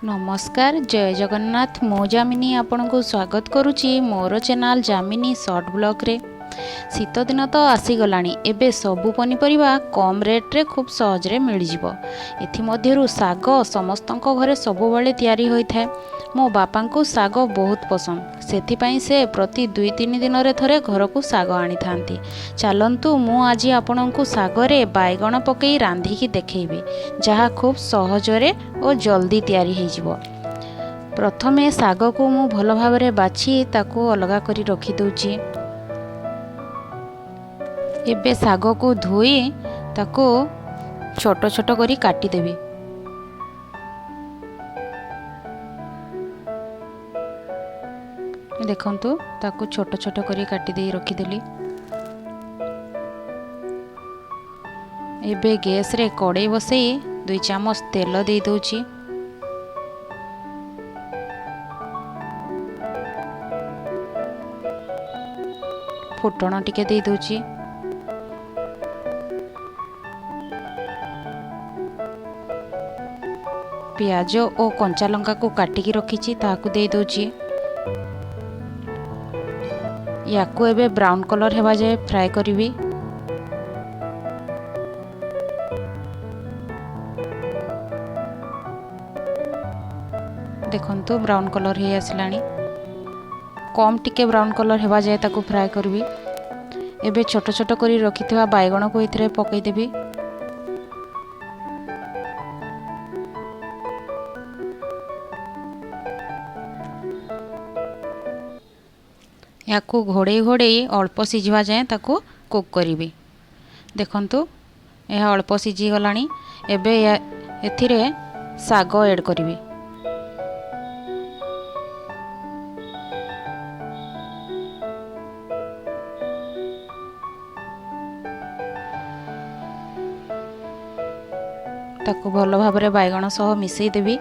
ନମସ୍କାର, ଜୟ ଜଗନ୍ନାଥ। ମୁଁ ଯାମିନୀ ଆପଣଙ୍କୁ ସ୍ୱାଗତ କରୁଛି ମୋର ଚ୍ୟାନେଲ୍ ଯାମିନୀ ସର୍ଟ ବ୍ଲଗ୍ରେ। ଶୀତ ଦିନ ତ ଆସିଗଲାଣି। ଏବେ ସବୁ ପନିପରିବା କମ୍ ରେଟ୍ରେ ଖୁବ୍ ସହଜରେ ମିଳିଯିବ। ଏଥିମଧ୍ୟରୁ ଶାଗ ସମସ୍ତଙ୍କ ଘରେ ସବୁବେଳେ ତିଆରି ହୋଇଥାଏ। ମୋ ବାପାଙ୍କୁ ଶାଗ ବହୁତ ପସନ୍ଦ, ସେଥିପାଇଁ ସେ ପ୍ରତି 2-3 ଦିନରେ ଥରେ ଘରକୁ ଶାଗ ଆଣିଥାନ୍ତି। ଚାଲନ୍ତୁ, ମୁଁ ଆଜି ଆପଣଙ୍କୁ ଶାଗରେ ବାଇଗଣ ପକାଇ ରାନ୍ଧିକି ଦେଖେଇବି, ଯାହା ଖୁବ୍ ସହଜରେ ଓ ଜଲ୍ଦି ତିଆରି ହେଇଯିବ। ପ୍ରଥମେ ଶାଗକୁ ମୁଁ ଭଲ ଭାବରେ ବାଛି ତାକୁ ଅଲଗା କରି ରଖିଦେଉଛି। ଏବେ ଶାଗକୁ ଧୋଇ ତାକୁ ଛୋଟ ଛୋଟ କରି କାଟିଦେବି। ଦେଖନ୍ତୁ, ତାକୁ ଛୋଟ ଛୋଟ କରି କାଟିଦେଇ ରଖିଦେଲି। ଏବେ ଗ୍ୟାସ୍ରେ କଡ଼େଇ ବସେଇ 2 ଚାମଚ ତେଲ ଦେଇଦେଉଛି। ଫୁଟଣ ଟିକେ ଦେଇଦେଉଛି। ପିଆଜ ଓ କଞ୍ଚା ଲଙ୍କାକୁ କାଟିକି ରଖିଛି, ତାହାକୁ ଦେଇଦେଉଛି। ୟାକୁ ଏବେ ବ୍ରାଉନ୍ କଲର୍ ହେବା ଯାଏ ଫ୍ରାଏ କରିବି। ଦେଖନ୍ତୁ, ବ୍ରାଉନ୍ କଲର୍ ହେଇ ଆସିଲାଣି। କମ୍ ଟିକେ ବ୍ରାଉନ୍ କଲର୍ ହେବା ଯାଏ ତାକୁ ଫ୍ରାଏ କରିବି। ଏବେ ଛୋଟ ଛୋଟ କରି ରଖିଥିବା ବାଇଗଣକୁ ଏଥିରେ ପକାଇଦେବି। ୟାକୁ ଘୋଡ଼େଇ ଘୋଡ଼େଇ ଅଳ୍ପ ସିଝିବା ଯାଏଁ ତାକୁ କୁକ୍ କରିବି। ଦେଖନ୍ତୁ, ଏହା ଅଳ୍ପ ସିଝିଗଲାଣି। ଏବେ ଏଥିରେ ଶାଗ ଏଡ଼୍ କରିବି। ତାକୁ ଭଲ ଭାବରେ ବାଇଗଣ ସହ ମିଶାଇ ଦେବି।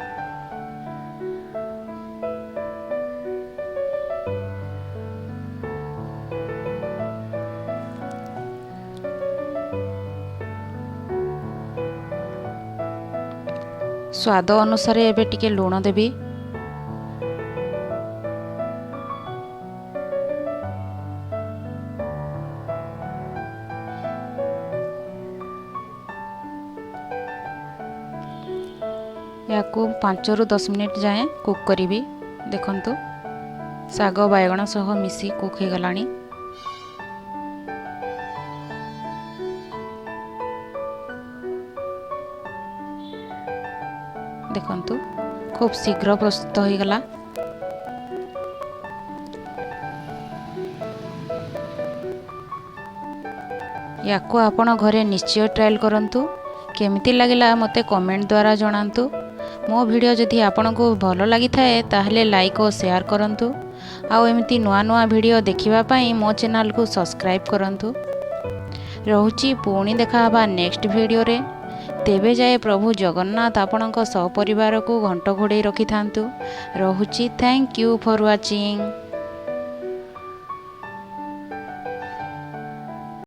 ସ୍ୱାଦ ଅନୁସାରେ ଏବେ ଟିକେ ଲୁଣ ଦେବି। ଏହାକୁ 5ରୁ 10 ମିନିଟ୍ ଯାଏଁ କୁକ୍ କରିବି। ଦେଖନ୍ତୁ, ଶାଗ ବାଇଗଣ ସହ ମିଶି କୁକ୍ ହେଇଗଲାଣି। ଦେଖନ୍ତୁ, ଖୁବ୍ ଶୀଘ୍ର ପ୍ରସ୍ତୁତ ହୋଇଗଲା। ୟାକୁ ଆପଣ ଘରେ ନିଶ୍ଚୟ ଟ୍ରାଏଲ୍ କରନ୍ତୁ। କେମିତି ଲାଗିଲା ମୋତେ କମେଣ୍ଟ ଦ୍ୱାରା ଜଣାନ୍ତୁ। ମୋ ଭିଡ଼ିଓ ଯଦି ଆପଣଙ୍କୁ ଭଲ ଲାଗିଥାଏ, ତାହେଲେ ଲାଇକ୍ ଓ ସେୟାର କରନ୍ତୁ। ଆଉ ଏମିତି ନୂଆ ନୂଆ ଭିଡ଼ିଓ ଦେଖିବା ପାଇଁ ମୋ ଚ୍ୟାନେଲକୁ ସବସ୍କ୍ରାଇବ୍ କରନ୍ତୁ। ରହୁଛି, ପୁଣି ଦେଖା ହେବା ନେକ୍ସଟ ଭିଡ଼ିଓରେ। ତେବେ ଯାଏ ପ୍ରଭୁ ଜଗନ୍ନାଥ ଆପଣଙ୍କ ସପରିବାରକୁ ଘଣ୍ଟ ଘୋଡ଼େଇ ରଖିଥାନ୍ତୁ। ରହୁଛି, thank you for watching.